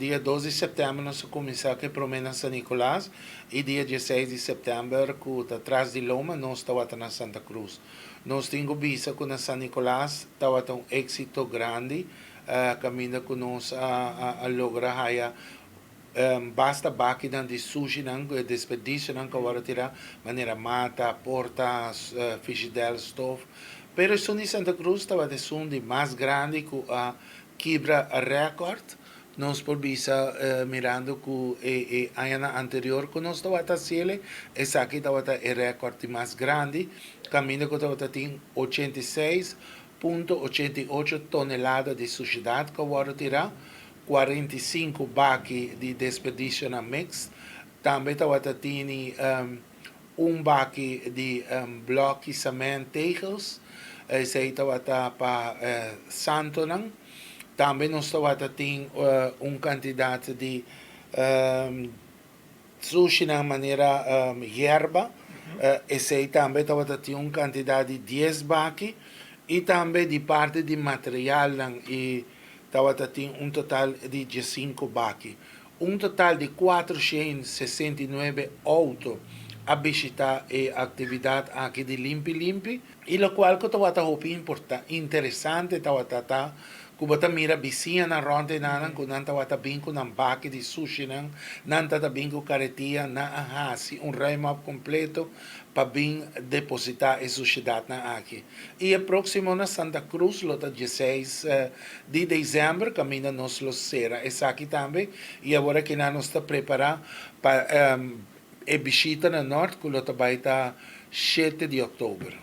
Dia 2 di sèptèmber nos a kuminsá ku e promé na San Nicolas i dia 16 di sèptèmber, ku ta tras di loma, nos tabata na Santa Cruz. Nos tin ku bisa ku na San Nicolas tabata un éksito grandi, kaminda ku nos a logra haya basta bakinan di sushinan, ku e desperdisionan ku a wòrdu tirá, manera mata, porta, frigidèr, stof. Pero esun di Santa Cruz tabata esun di mas grandi ku a kibra rèkòrt. Nos por bisa, mirando ku e añanan anterior ku nos tabata hasiel, esaki tabata e rèkòrt di mas grandi, kaminda ku tabata tin 86,88 tonelada di sushidat ku a wòrdu tirá, 45 baki di desperdisionan mix. Tambe tabata tini un baki di blòki cement tegels, esei tabata pa santonan. Tambe nos tabata tin un kantidat di sushinan manera yerba, esei tambe tabata tin un kantidat di 10 baki, i tambe di parti di materialnan i tabata tin un total di 15 baki. Un total di 469 outo a bishitá e aktividat aki di Limpi Limpi. I lokual ku tabata hopi interesante tabata ta ku bo ta mira bisiñanan rònt einan ku nan tabata bin ku nan baki di sushinan, nan tabata bin ku karetia, nan a hasi un ruim-op kompleto pa bin depositá e sushidatnan aki. I e próksimo na Santa Cruz lo ta 16 di desèmber, kaminda nos lo sera esaki tambe, i awor aki nan nos ta prepará pa e bishita na Nort ku lo ta bai ta 7 di òktober.